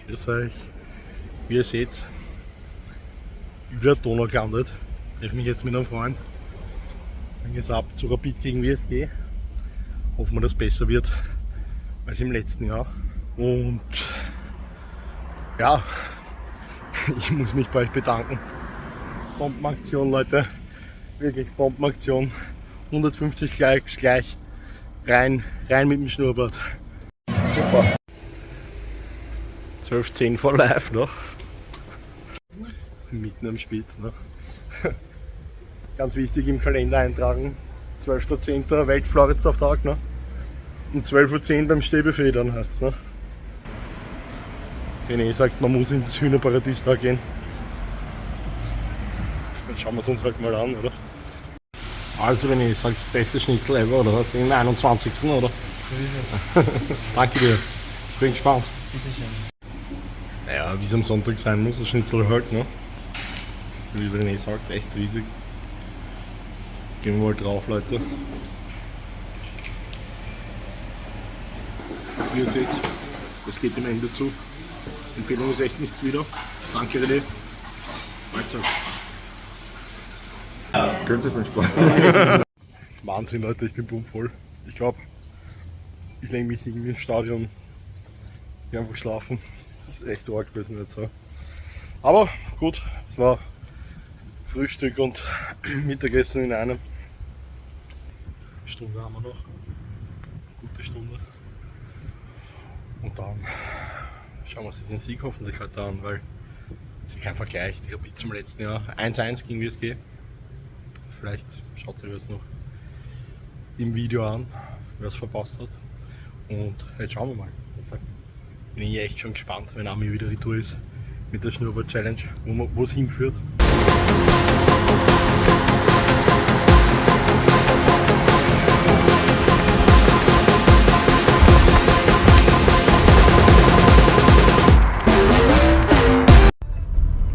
Grüß euch. Wie ihr seht, über der Donau gelandet. Treffe mich jetzt mit einem Freund. Dann geht's ab zu Rapid gegen WSG. Hoffen wir, dass es besser wird als im letzten Jahr. Und ja, ich muss mich bei euch bedanken. Bombenaktion, Leute. Wirklich Bombenaktion. 150 Likes gleich. Rein, rein mit dem Schnurrbart. Super. 12.10 vor live noch. Mitten am Spitz noch. Ganz wichtig im Kalender eintragen. 12.10. Weltfloridsdorf-Tag, ne? Um 12.10 Uhr beim Stäbefee dann heißt's, ne? René sagt, man muss ins Hühnerparadies da gehen. Dann schauen wir es uns halt mal an, oder? Also René, sagst beste Schnitzel ever, oder was? Im 21. oder? So ist es. Danke dir. Ich bin gespannt. Bitteschön. Naja, wie es am Sonntag sein muss, das Schnitzel halt, ne? Wie René sagt, echt riesig. Gehen wir mal drauf, Leute. Wie ihr seht, es geht dem Ende zu. Empfehlung ist echt nichts wieder. Danke, René. Mahlzeit. Könnte beim Sport. Wahnsinn, Leute, ich bin bummvoll. Ich glaube, ich lege mich irgendwie ins Stadion. Ich einfach schlafen. Das ist echt arg gewesen jetzt. So. Aber gut, es war Frühstück und Mittagessen in einem. Stunde haben wir noch. Gute Stunde. Und dann schauen wir uns den Sieg hoffentlich heute an, weil es ist kein Vergleich. Die Rapid zum letzten Jahr 1-1 gegen WSG. Vielleicht schaut sich das noch im Video an, wer es verpasst hat. Und jetzt schauen wir mal. Wie gesagt, bin ich echt schon gespannt, wenn Ami wieder retour ist mit der Schnurrbart Challenge, wo es hinführt.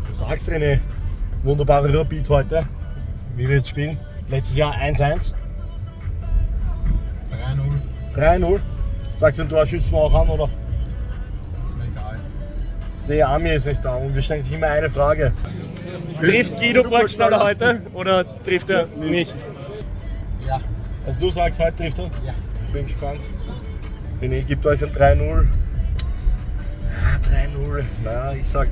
Du sagst, René, wunderbare Rapid heute. Wie wir jetzt spielen. Letztes Jahr 1-1. 3-0. 3-0. Sagst du den Torschützen auch an, oder? Ist mir egal. Sehe Ami ist nicht da und wir stellen sich immer eine Frage. Trifft Guido Burgstaller heute oder trifft er nicht? Ja. Also du sagst, heute trifft er? Ja. Bin gespannt. René gibt euch ein 3-0. Ah, 3-0. Na, ich sag,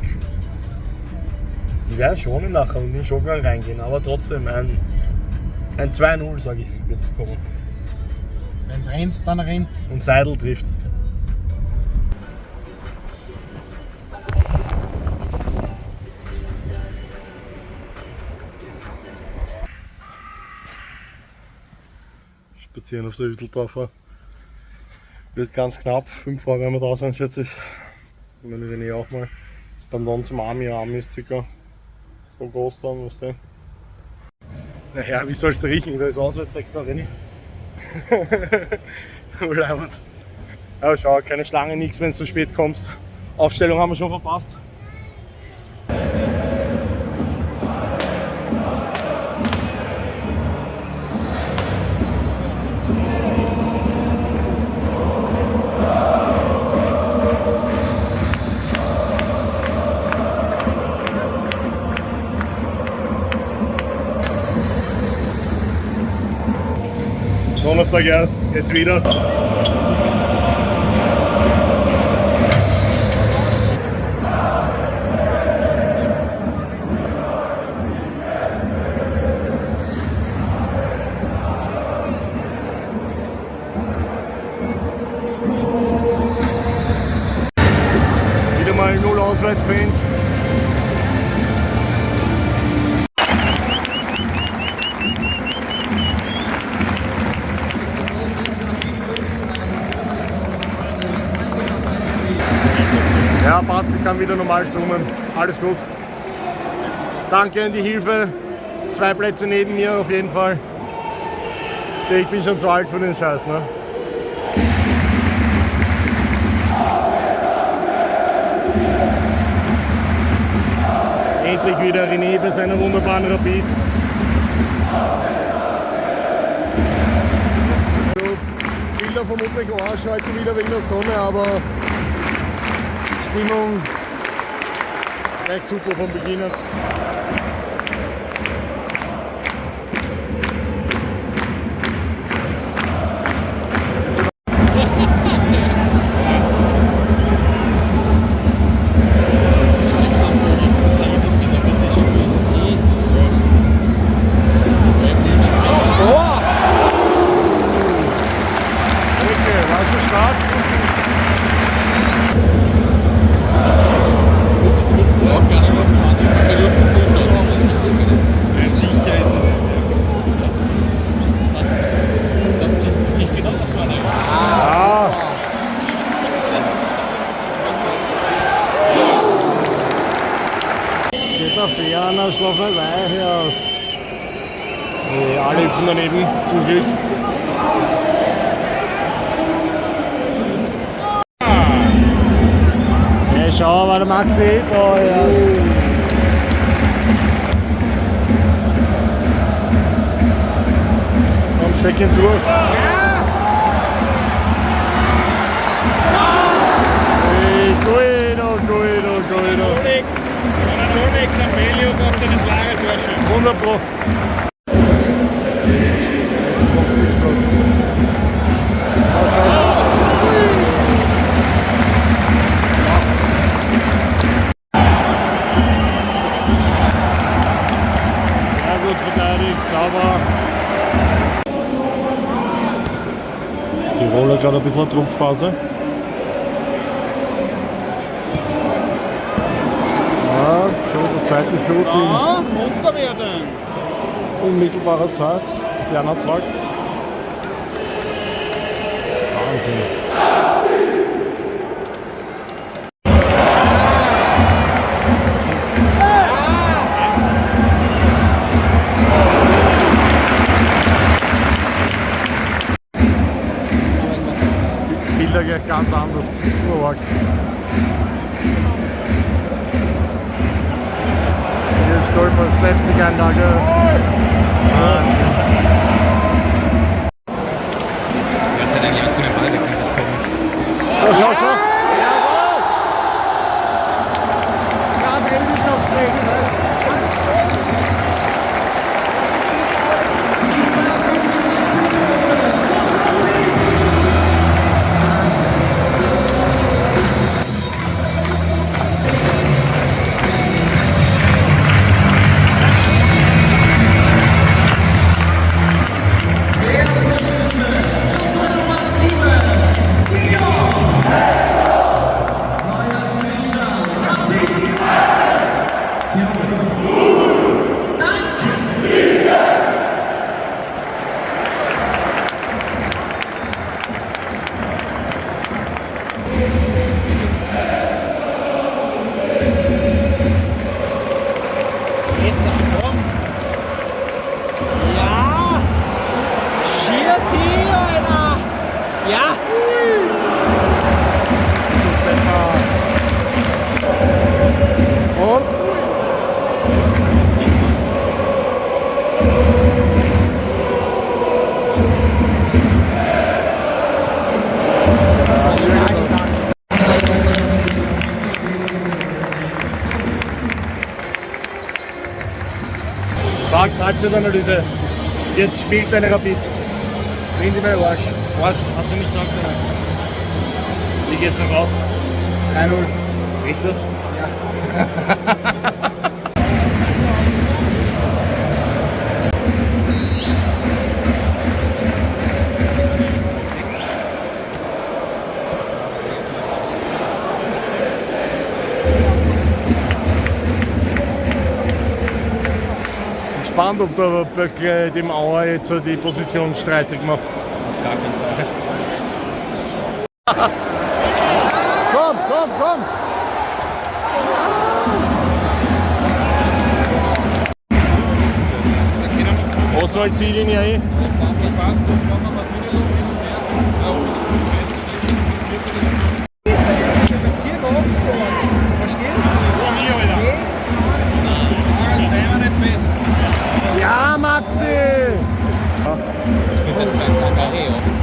die werden schon nachher und in den Schockgang reingehen, aber trotzdem ein 2-0, sage ich, wird kommen. Wenn's rennt, dann rennt's. Und Seidel trifft. Spazieren auf der Hütteldorfer. Wird ganz knapp. 5 vor werden wir da sein, schätze ich. Und dann René auch mal. Das Pendant zum Ami. Ami ist circa so groß dann, weißt du. Naja, wie soll's da riechen? Da ist Auswärtssektor, René. Urleibend. Aber schau, keine Schlange, nichts, wenn du zu spät kommst. Aufstellung haben wir schon verpasst. Donnerstag erst, jetzt wieder. Wieder mal null Auswärtsfans. Ja, passt, ich kann wieder normal zoomen. Alles gut. Danke an die Hilfe. Zwei Plätze neben mir auf jeden Fall. Ich bin schon zu alt für den Scheiß, ne? Endlich wieder René bei seiner wunderbaren Rapid. Bilder vermutlich Arsch heute wieder wegen der Sonne, aber Stimmung gleich super von Beginn an. Okay, war schon stark. Das ist auch gar nicht auf die Hand. Ich fange nur auf den das gibt's ja gar nicht. Ja, sicher ist er das, ja. Sagt sie, sich genau das war nicht. Ah, geht der Ferner, schlaf nicht weich aus. Nee, alle hüpfen daneben, zum Glück. Hey, schau, war der Maxi da, ja. Komm, steck ihn durch. Hey, Guido, Guido, Guido. Oleg, Oleg, der Melio macht eine klare Torschütze. 100 Pro. Jetzt kommt fix was. Schau, schau, schau. Sehr gut verteidigt, sauber. Tiroler gerade ein bisschen eine Druckphase. Ja, schon der zweite Schuss in Ja, munter werden. unmittelbarer Zeit. Bernhard sagt's. Wahnsinn. Bilder gleich ganz anders. Urarg. Hier stolpert Slapstick-Einlage. Wahnsinn. Ja, seit eigentlich zu den Ball wegkriegt, das ist komisch. Oh, schau, schau. Jetzt, komm. Ja! Schieß hin, Alter! Ja! Super. Und? Sag's, Halbzeitanalyse. Jetzt spielt deine Rapid. Prinzipiell Arsch. Arsch, hat sie nicht gesagt. Wie geht's noch raus? 3-0. Riechst du das? Ja. Spannend, ob der Böckle dem Auer jetzt die Position streitig macht. Auf gar keinen Fall. Komm, komm, komm! Was soll Ziellinie eh? Verstehst du? Jedes Mal. Ja, Maxi! Ich finde das bei Sangaré oft.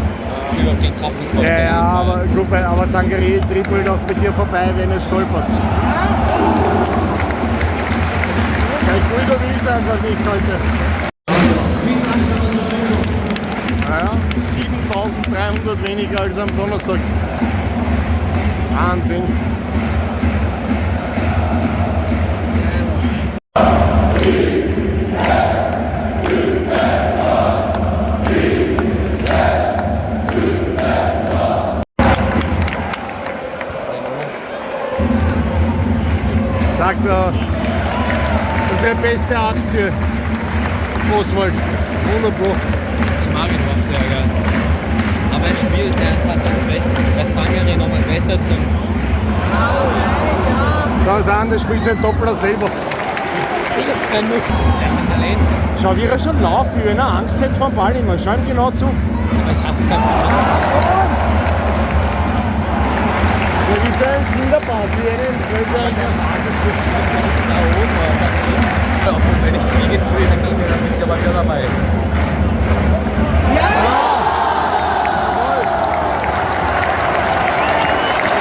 Überhaupt gegen Kraftfußball. Ja, ja, aber gut, aber Sangaré dribbelt auch mit dir vorbei, wenn er stolpert. Kein Guldo will es einfach nicht heute. Vielen Dank für eure Unterstützung. Naja, 7300 weniger als am Donnerstag. Wahnsinn. Sagt er, unsere beste Aktie. Oswald, 100 Pro. Ich mag ihn auch sehr gern. Aber er spielt, der hat das Recht, dass Sangaré nochmal besser sind. Schau es an, der spielt sein Doppler selber. Der hat ein Talent, Schau, wie er schon läuft, wie wenn er Angst hat vor dem Ball immer. Schau ihm genau zu. aber ich hasse es einfach. Ja, wie so ein Kinderbad, wie einen Zwölfjährigen. Da oben, aber obwohl, wenn ich kriege, dann bin ich aber wieder dabei.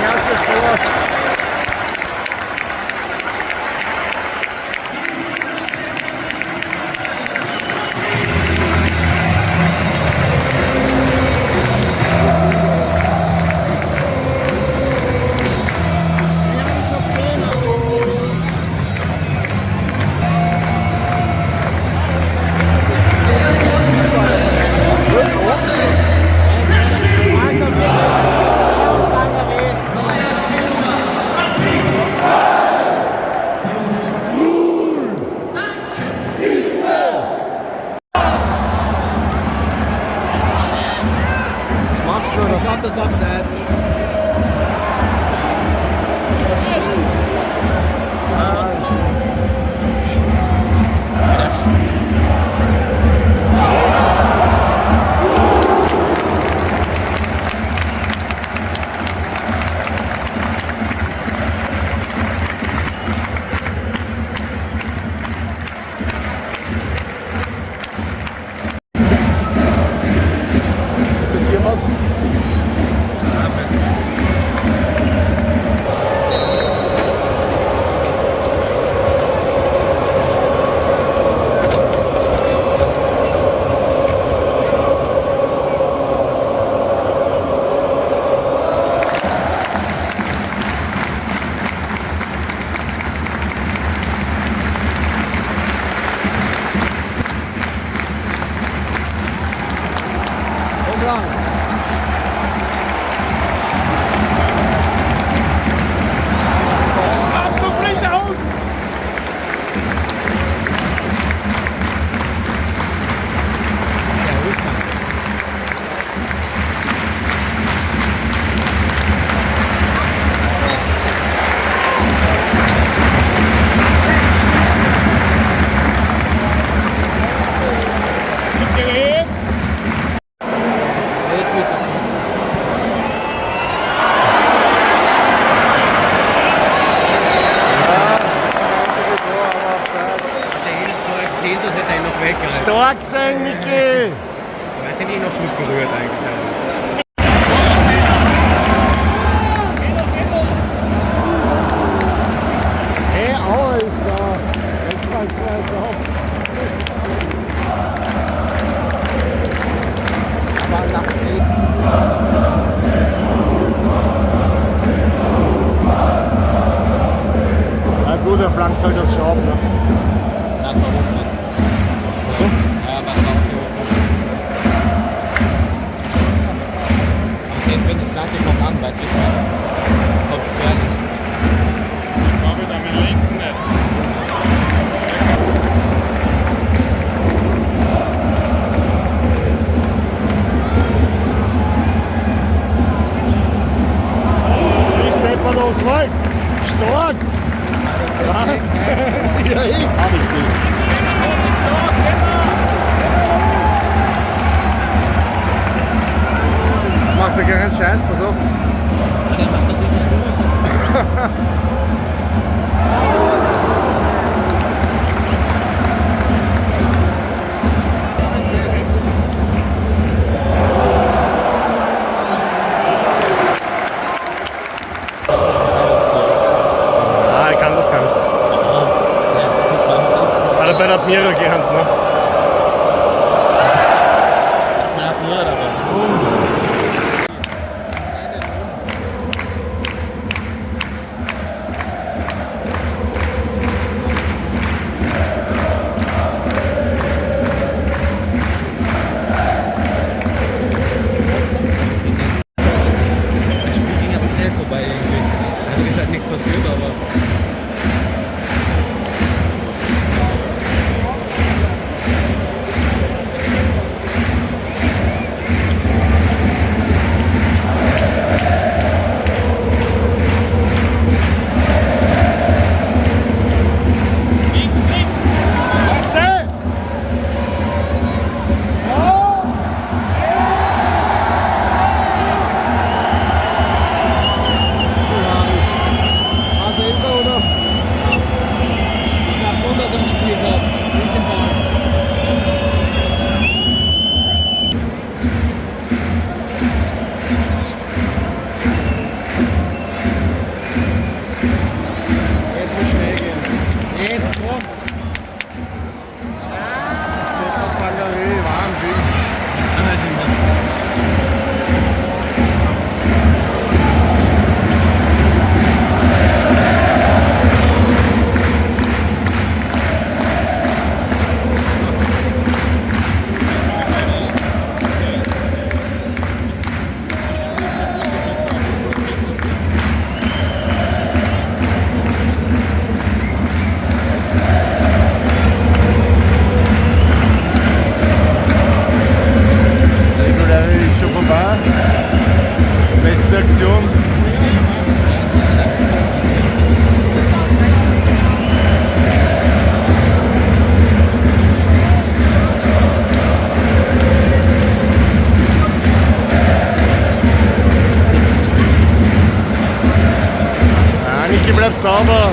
Erstes Tor. Was machst du Ich da? glaube, das war abseits. Wahnsinn. Passieren wir's? Komm lang. Ab, du blinder Hund! Der eh noch vorher gesehen, sonst hätte er ihn noch weg. Alter. Stark sein, Niki! Er hat den eh noch gut berührt eigentlich. Hey, Aua ist da. Jetzt fällt's mir erst auf. Aber nach Na gut, er flankt halt auf Schaub, ne? Das war Hofmann. Achso? Ja, was war auch für Hofmann. Aber selbst wenn die Flanke kommt an, weißt du, ich meine, kommt gefährlich. Ich glaube, da mit linken nicht. Ist deppert Oswald! Stark! Ja, eh. Hab ich es. Jetzt macht er keinen Scheiß, pass auf. Admira gelernt, ne? Zwei Admira dabei. Das Spiel ging aber schnell vorbei irgendwie. Also ist halt nichts passiert, aber. War selber, oder? Ich glaube schon, dass er gespielt hat. Nicht den Ball. Jetzt muss schnell gehen. Jetzt, komm! Wahnsinn. Reguläre ist schon vorbei. Letzte Aktion. Ah, Niki bleibt sauber.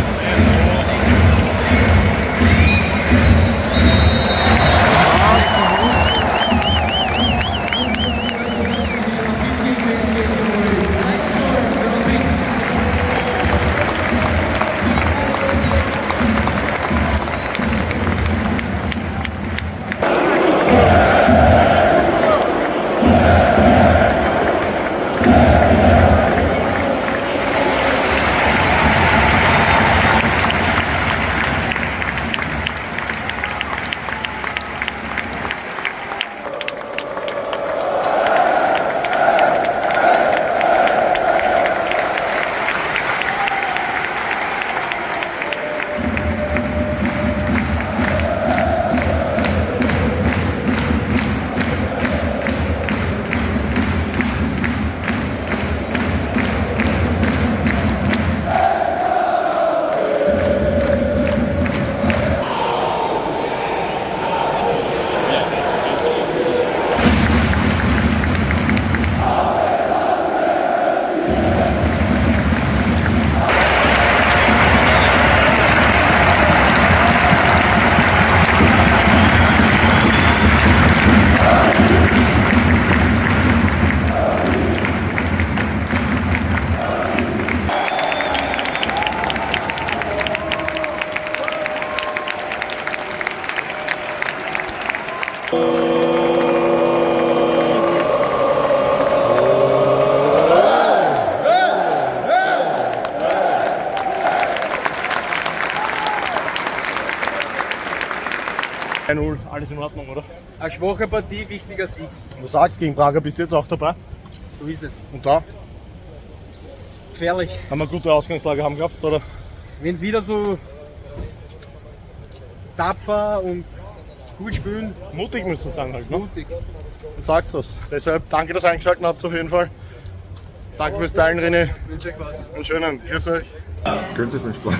Alles in Ordnung, oder? Eine schwache Partie, wichtiger Sieg. Du sagst, gegen Praga bist du jetzt auch dabei. So ist es. Und da Gefährlich. haben wir eine gute Ausgangslage, haben glaubst du, oder? Wenn es wieder so tapfer und gut spielen, Mutig müssen sein halt, ne? mutig. Du sagst das. Deshalb danke, dass ihr eingeschaltet habt auf jeden Fall. Danke fürs Teilen, René. Wünsche euch was. Einen schönen. Grüß euch. Gönnt sich den Sport.